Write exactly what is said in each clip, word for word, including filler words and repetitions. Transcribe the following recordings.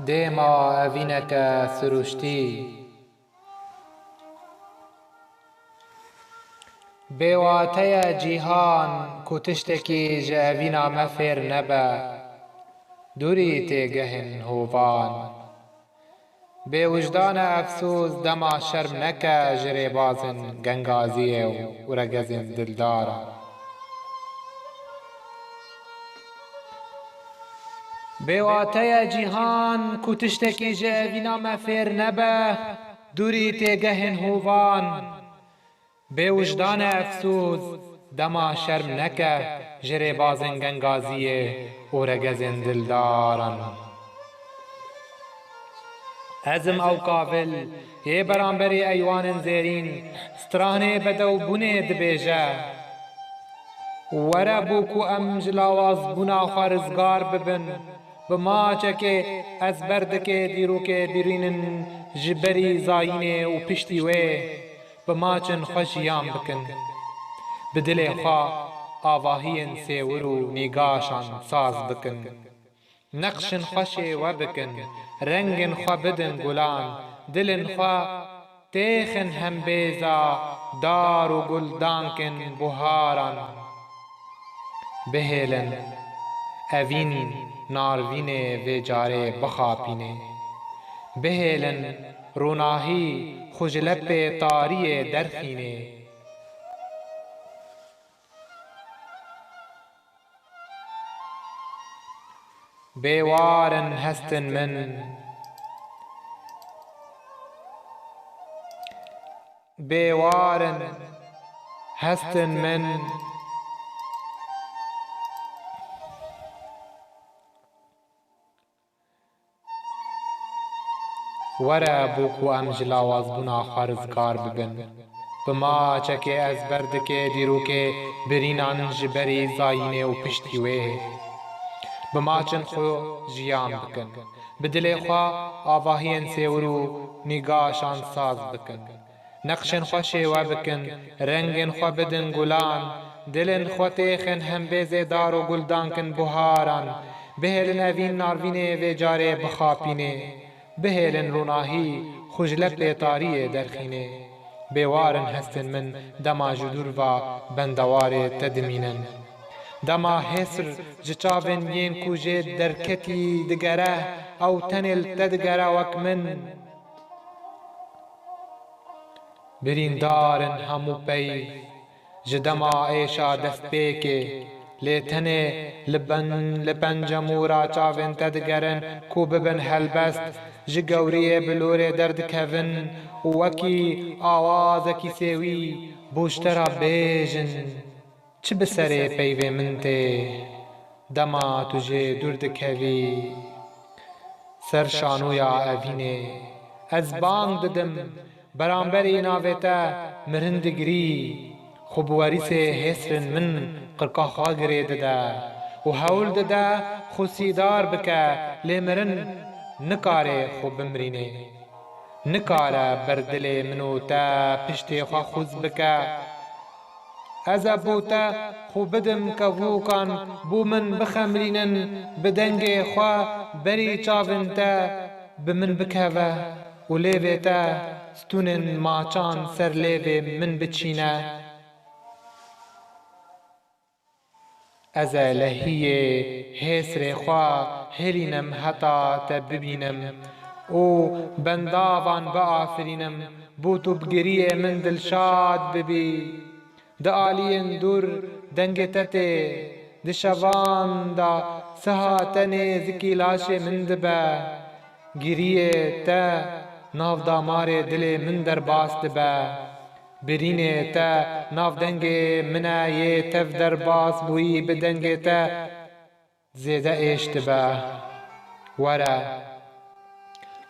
Dêma evîneke siruştî. Bêwate ye cîhan ku tiştekî ji evîna me fêr nebe, dûrî têgehên hovan. Bêwijdan e efsûs, dema şerm neke ji rêbazên gengaziyê û regezên dildaran. Bêwate ye cîhan ku tiştekî ji evîna me fêr nebe, dûrî têgehên hovan. Bêwijdan e efsûs, dema şerm neke ji rêbazên gengaziyê û regezên dildaran. Ez im ew kavil yê beramberî eywanên zêrîn, stranê bedewbûnê dibêje. Were bo ku em ji lawazbûna xwe rizgar bibin, bi maçekê ezberdikê dîrokê birînin ji berî zayînê û piştî wê bi maçin xwe jiyan bikin. Bi dilê xwe avahiyên sêwir û nîgaşan saz bikin. Neqşin xwe şêwe bikin, rengên xwe bidin gulan, dilin xwe têxin hembêza dar û guldankên buharan. Bihêlin evîn narvînê vê carê bixapînê. Bihêlin rûnahî xwe ji lepê tariyê derxînê. Bêwar in hestin min. Bêwar in hestin min. Were bo ku em ji lawazbûna xwe rizgar bibin. Bi maçekê ezberdikê dîrokê birînan ji berî zayînê û piştî wê. Bi maçin xwe jiyan bikin. Bi dilê xwe avahiyên sêwir û nîgaşan saz bikin. Neqşên xwe şêwe bikin, rengên xwe bidin gulan, dilên xwe têxin hembêzê dar û guldankên buharan. Bihêlin evîn narvînê vê carê bixapînê. Bihêlin rûnahî xwe ji lepê tariyê derxînê. Bêwar in hestên min dema ji dûr va bendewarê te dimînin. Dema hêsr ji çavên yên ku jê derketî digere, ew tenê li te digere wek min. Birîndar in hemû pey ji dema êşa destpêkê, lê tenê li ben, li pencemûra çavên te digerin ku bibin helbest, ji gewriyê bilorê derdikevin û wekî awazekî sêwî bo ji te re bêjin. Çi bi serê peyvê min tê, dema tu jê dûr dikevî ser şanoya evînê? Ez bang didim, beramberî navê te mirin digirî. Xwe bi werîsê hêsrên min qirka xwe girê dide û hewl dide xwe sîdar bike, lê mirin nikare xwe bimrînê. Nikare ber dilê min û te piştê xwe xûz bike. Ez ê bo te xwe bidim kevûkan, bo min bixemilînin, bi dengê xwe berî çavên te bi min bikeve û lêvê te stûnên maçan ser lêvê min biçîne. Ez ê lehiyê hêsrê xwe hêlînim heta te bibînim û bendavan biafirînim, bo tu bi giriyê min dilşad bibî. Di aliyên dûr dengê te tê, di şevan de siha te nêzikî laşê min dibe. Giriyê te nav damarê dilê min derbas dibe. Birînê te nav dengê min e yê tev derbas bûyî, bi dengê te zêde êş dibe. Were,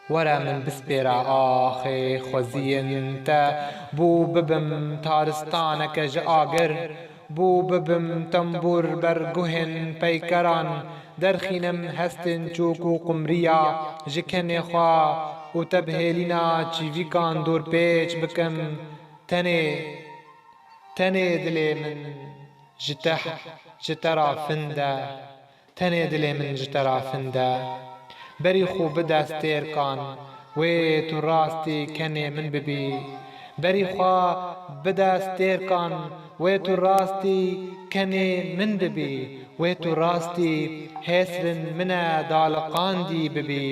were min bispêre axê xweziyên te, bo bibim taristaneke ji agir, bo bibim tembûr ber guhên peykeran, derxînim hestên çok û qumriya ji kenê xwe û te bi hêlîna çîvîkan dorpêç bikim. Tenê, tenê dilê min ji te, ji te re finde. Tenê dilê min ji te re finde. Berî xwe bide stêrkan, wê tu rastî kenê min bibî. Berî xwe bide stêrkan, wê tu rastî kenê min bibî. Wê tu rastî hêsrin min e daliqandî bibî.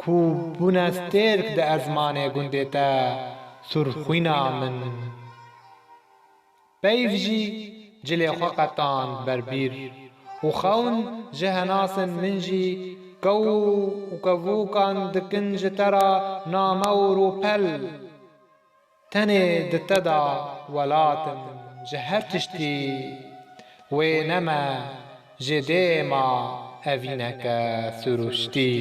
Ku bûne stêrk di ezmanê gundê te, surxwîna min. Peyv jî cilê xwe qetand ber bîr û xewn ji henasên min jî kew û kevûkan dikin ji te re name û rûpel. Tenê di te de welat im ji her tiştî, wê neme ji dê ma evîneke siruştî.